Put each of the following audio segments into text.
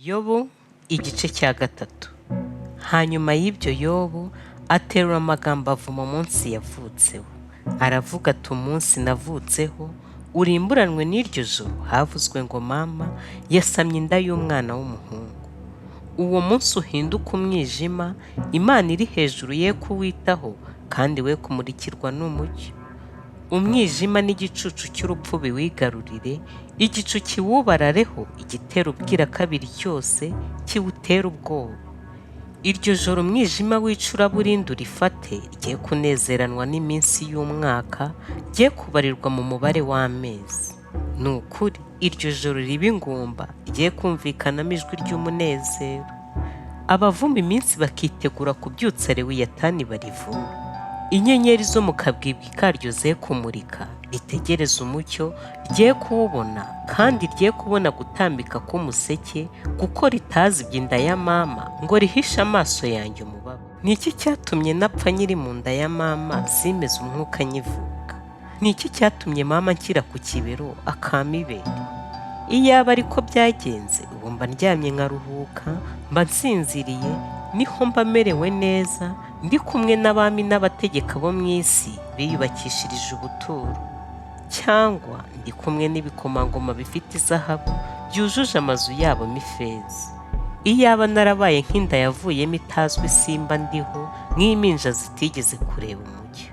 Yobu igice cya gatatu. Hanyuma y'ibyo Yobu aterura amagambo avuma umunsi yavutseho. Aravuga ati: "Umunsi navutseho urimburanwe n'iryo joro havuzwe ngo mama yasamye inda y'umwana w'umuhungu. Uwo munsi uhinduke umwijima, Imana iri hejuru ye kuwitaho kandi we kumurikirwa n'umucyo. Umwijima n'igicucu cy'urupfu biwigarurire, igicu kiwubarareho, igitera ubwirakabiri cyose kiwutera ubwoba. Iryo joro umwijima w'icuraburindi urifate, rye kunezeranwa n'iminsi y'umwaka, rye kubarirwa mu mubare w'amezi. Ni ukuri iryo joro ribe ingumba, rye kumvikanamo ijwi ry'umunezero. Abavuma iminsi bakitegura kubyutsa Lewiyatani barivume. Inyenyeri zo mu kabwibwi karyo ze kumurika, ritegereze umucyo, rye kuwubona, kandi rye kubona gutambika k'umuseke, kuko ritazibye inda ya mama ngo rihishe amaso yanjye umubabaro. Ni iki cyatumye napfa nkiri mu nda ya mama, simeze umwuka nkivuka? Ni iki cyatumye mama anshyira ku kibero akampa ibere? Iyaba ariko byagenze, ubu mba ndyamye nkaruhuka, mba nsinziriye, niho mba merewe neza, ndi kumwe n'abami n'abategeka bo mu isi biyubakishirije ubuturo, cyangwa ndi kumwe n'ibikomangoma bifite izahabu byujuje amazu yabo ifeza. Iyaba narabaye nk'inda yavuyemo itazwi, simba ndiho nk'impinja zitigeze kureba umucyo.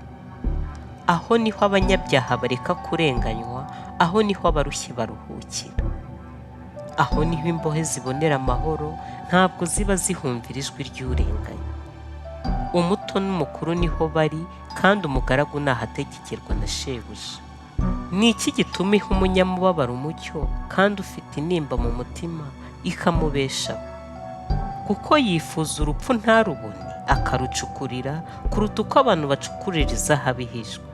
Aho niho abanyabyaha bareka kurenganywa, aho niho abarushye baruhukira. Aho niho imbohe zibonera amahoro, ntabwo ziba zihumvira ijwi ry'urenganya. Umuto n'umukuru niho bari, kandi umugaragu ntahategekerwa na shebuja. Ni iki gituma iha umunyamubabaro umucyo, kandi ufite intimba mu mutima ikamubeshaho? Kuko yifuza urupfu ntarubone, akarucukurira kuruta uko abantu bacukurira izahabu ihishwe.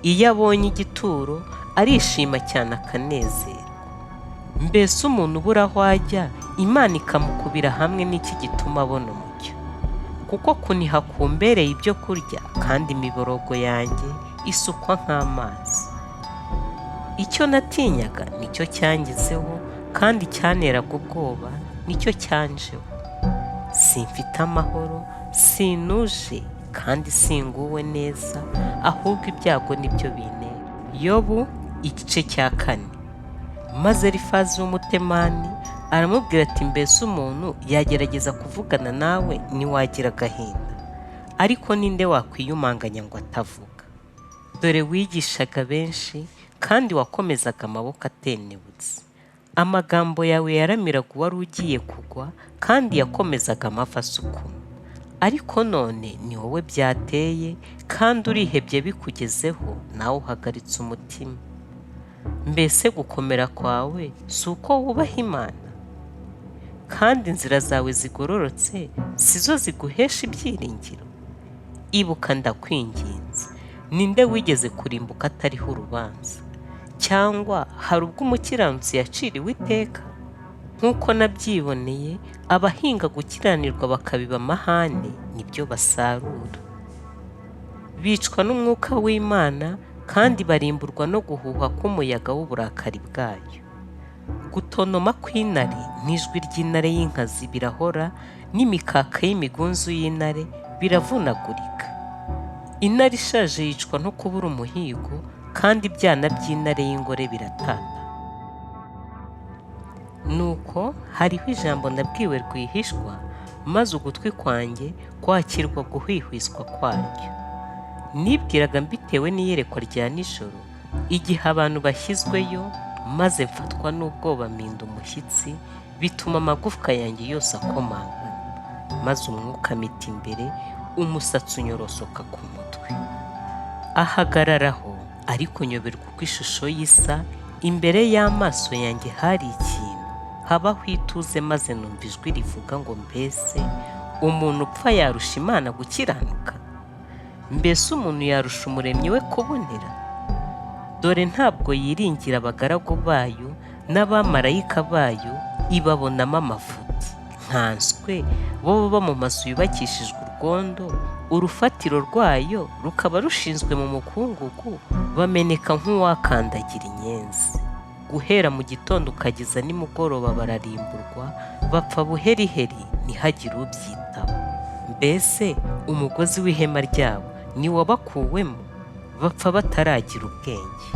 Iyo abonye igituro arishima cyane akanezerwa. Mbese umuntu ubura aho ajya, Imana ikamukubira hamwe, n'iki gituma abona umucyo? Kuko kuniha kumbereye ibyo kurya, kandi imiborogo yanjye isukwa nk'amazi. Icyo natinyaga nicyo cyangezeho, kandi icyanteraga ubwoba nicyo cyanjeho. Simfite amahoro, sinuje kandi singuwe neza, ahubwo ibyago nibyo bintera." Yobu igice cya kane. Maze Elifazi w'Umutemani aramubwira ati: "Mbese umuntu yagerageza kuvugana nawe ntiwagira agahinda? Ariko ninde wakwiyumanganya ngo atavuga? Dore wigishaga benshi kandi wakomezaga amaboko atenebutse. Amagambo yawe yaramiraga uwari ugiye kugwa, kandi yakomezaga amavi asukuma. Ariko none ni wowe byateye, kandi urihebye bikugezeho, nawe uhagaritse umutima. Mbese gukomera kwawe si uko wubaha Imana? Kandi inzira zawe zigororotse si zo ziguhesha ibyiringiro? Ibuka, ndakwinginze, ninde wigeze kurimbuka atariho urubanza? Cyangwa hari ubwo umukiranutsi yaciriwe iteka? Nk'uko nabyiboneye, abahinga gukiranirwa bakabiba amahane nibyo basarura. Bicwa n'umwuka w'Imana, kandi barimburwa no guhuha k'umuyaga w'uburakari bwayo. Gutonoma kw'intare n'ijwi ry'intare y'inkazi birahora, n'imikaka y'imigunzu y'intare biravunagurika. Intare ishaje yicwa no kubura umuhigo, kandi ibyana by'intare y'ingore biratata." Nuko hariho ijambo nabwiwe rwihishwa, maze ugutwi kwanjye kwakirwa guhwihwiswa kwaryo. Nibwiraga mbitewe n'iyerekwa rya nijoro, igihe abantu bashyizweyo, maze mfatwa n'ubwoba mpinda umushyitsi, bituma amagufwa yanjye yose akomangana, maze umwuka amita imbere, umusatsi unyorosoka ku mutwe. Ahagarara aho, ariko nyoberwa uko ishusho ye isa. Imbere y'amaso yanjye hari ikintu, habaho ituze, maze numva ijwi rivuga ngo: "Mbese umuntu upfa yarusha Imana gukiranuka? Mbese umuntu yarusha Umuremyi we kubonera? Dore ntabwo yiringira abagaragu bayo, n'abamarayika bayo ibabonamo amafuti. Nkanswe bo baba mu mazu yubakishijwe urwondo, urufatiro rwayo rukaba rushinzwe mu mukungugu, bameneka nk'uwakandagira inyenzi." Guhera mu gitondo ukageza nimugoroba bararimburwa, bapfa buheriheri ntihagire ubyitaho. Mbese umugozi w'ihema ryabo ntiwabakuwemo? Bapfa bataragira ubwenge.